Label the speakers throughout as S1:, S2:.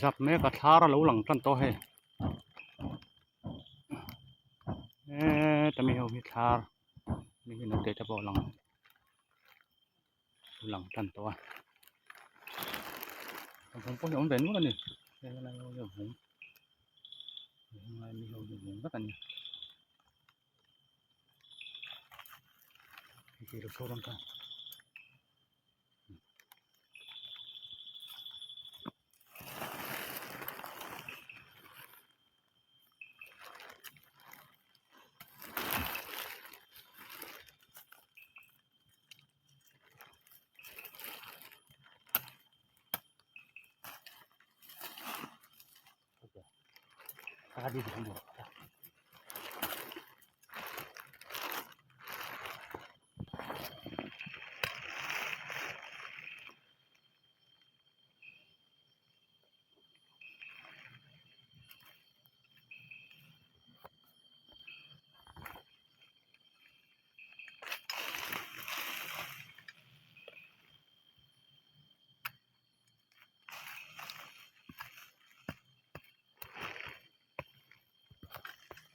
S1: Zap mek a thlar a lo lang tan tawh hei heta mi ho hi thlar mi hi naute te pawh a lang a lang tan tawh a vung pawh hi a awm ve nual a ni helai ho hi a vung helai mi ho hi a vung vek a ni.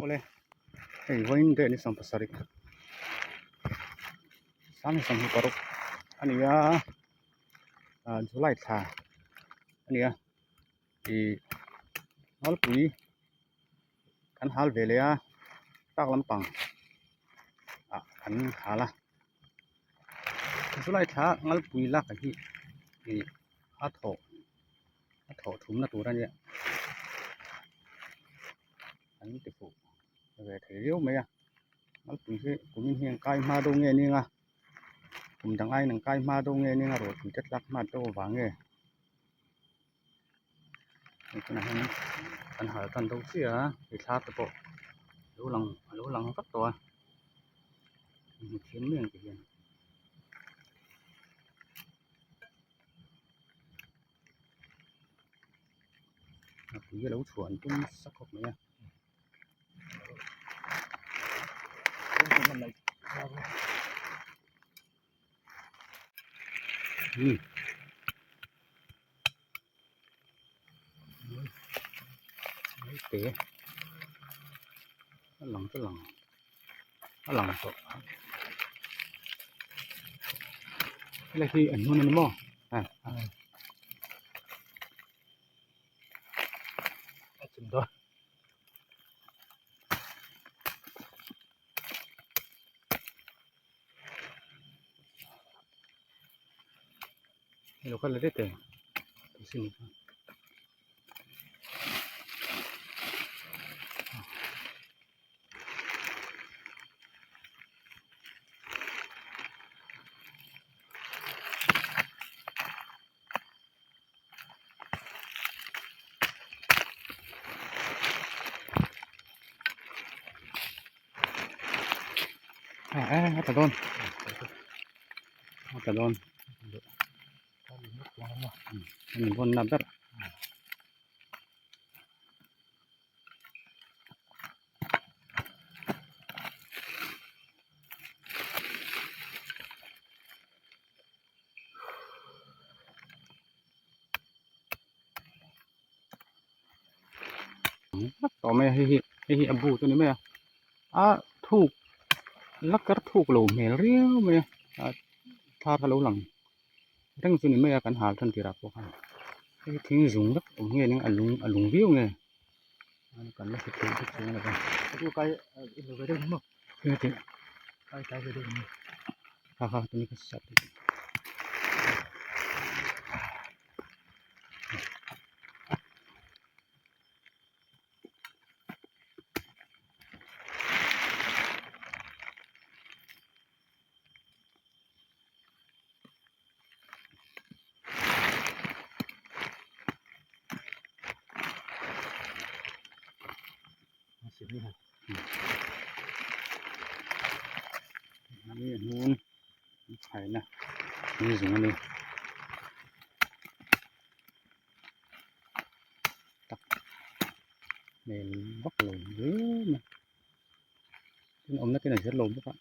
S1: Awle hei vawiin deuh ni 70 26 a ni a ah July thla a ni a ih Malpui kan hal ve leh a tlak lampang ah kan hal a chulai thla ngalpui lak hi ih a thawh a thawh thumna tur a nia an ti fuh ve thei viau mai a ngalpui hi kumin hian kai hma deuh nge ning a kum dang aiin an kai hma deuh nge ning a ruahtui te tlak hma deuh avang nge. Hei tunah hian kan hal tan deuh chiah a hei thla te pawh alo lang alo lang vak tawh a hmu thiam mai ang ti hian. A pui alo chhuah an tum nasa khawp mai a. Te a lang te lang a lang tawh helai hi an hmun a ni maw
S2: a chim dawn.
S1: Lo kal leh teh sin a tla dawn a tla dawn an vawnna ber. Tawh mai a hei hi hei hi a bu chu a ni mai a a thuk la kar thuk lo hmel riau mai a a thar kha lo lang reng chu a ni mai a kan hal tan tirah pawh khan hei hi thing zung vek awm nge nia a lung a lung viau nge kan la hre thei bawk chuang lo va. Ha ha tuni ka sat Ni a hnung chhaina ni zung a ni tak hmel vak lo hle mai tin awmna ten a zir lo bawk a.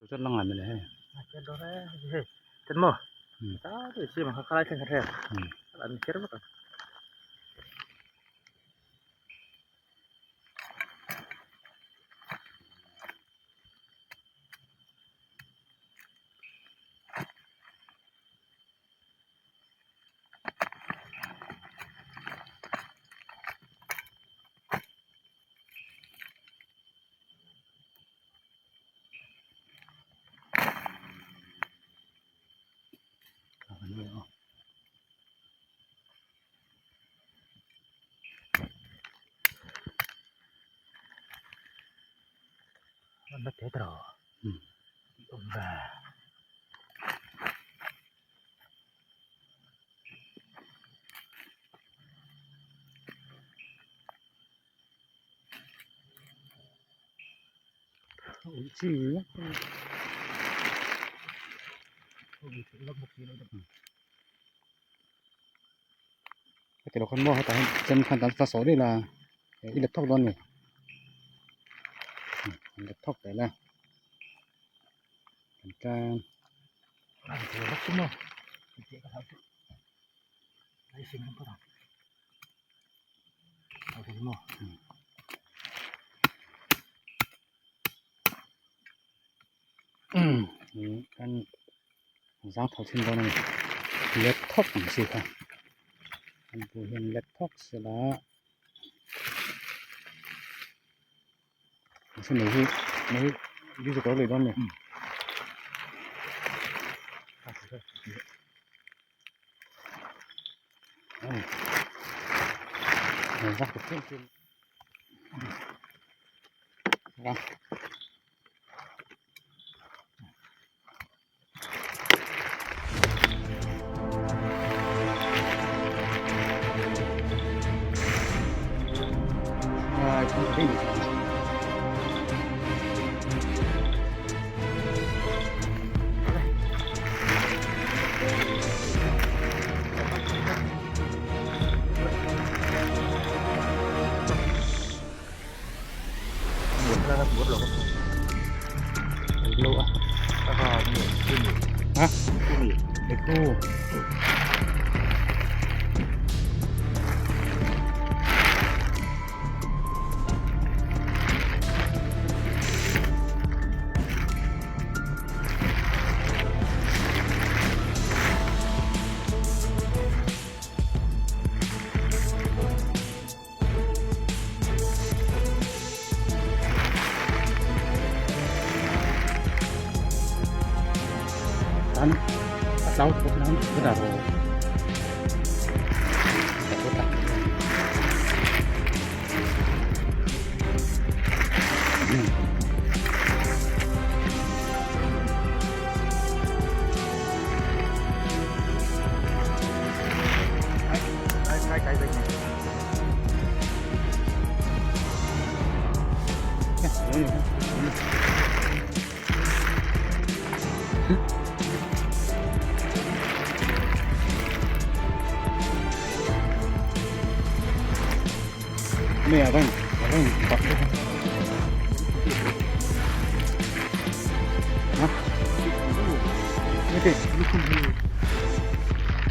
S1: Chu la ngai mai le hei.
S2: Hei ten maw ta te chi ma kha khalai thleng kha hre an kher vek ang. An la teh tawh awm ve.
S1: Heti lo khan maw hetah hian chem khan kan hla sawh daih la i let thawk dawn a ni an let thawk teh la kan tan. Kan zang tho thin dawn a ni let thawk ang chi kha an buh hian let thawk sela mahse mei hi mei hi bizu kawr lui dawn a ni. Tan a tlau thawk nan ka dah rawh ka thawk a. Mẹ vâng, vâng, bật đi. Hả? Cái gì?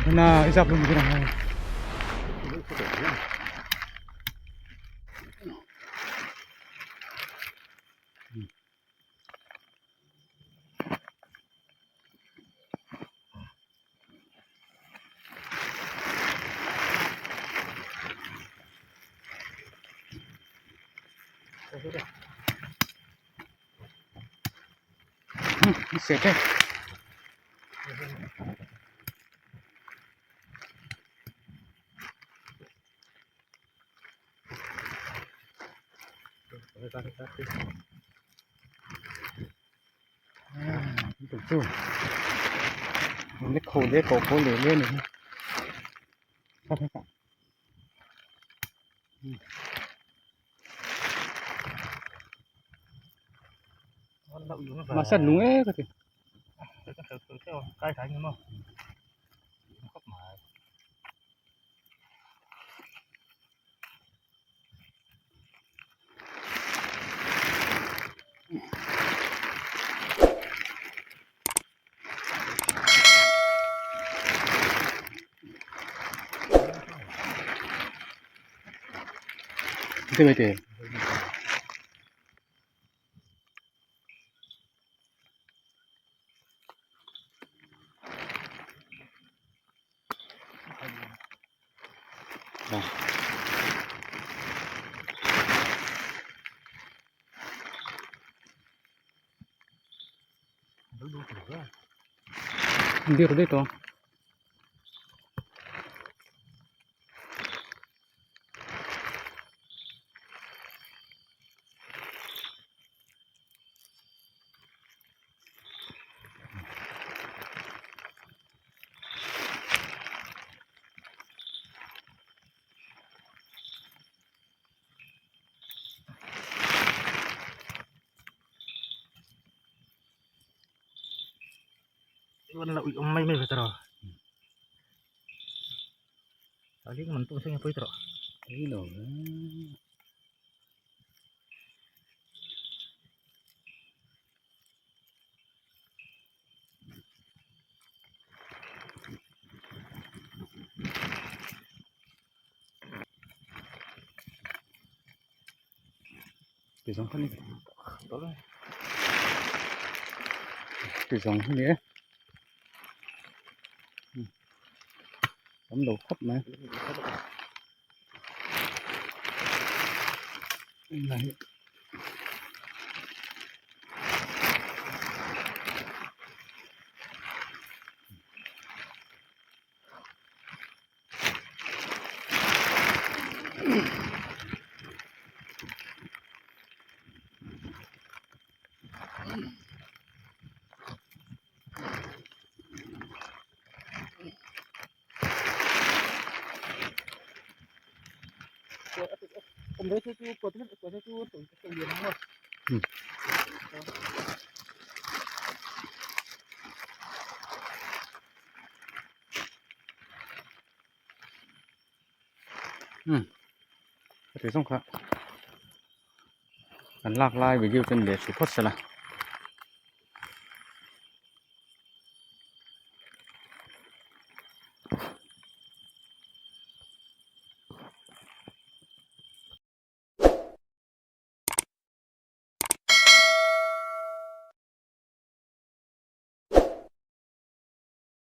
S1: Na, isap luôn cái này. Sệt đấy. Lek ho leh koh pawh leh leh a ni mahse a nung em ka ti. Te mai te. Bir dito.
S2: Mai mai tro. Ali man tum sing pui tro.
S1: Ei lo. Tui zawng kha ni. Tui zawng kha ni e. Tam lo khawp mai. Này. Ka ti zawng kha kan lak lai video chu an let hrih phawt sela.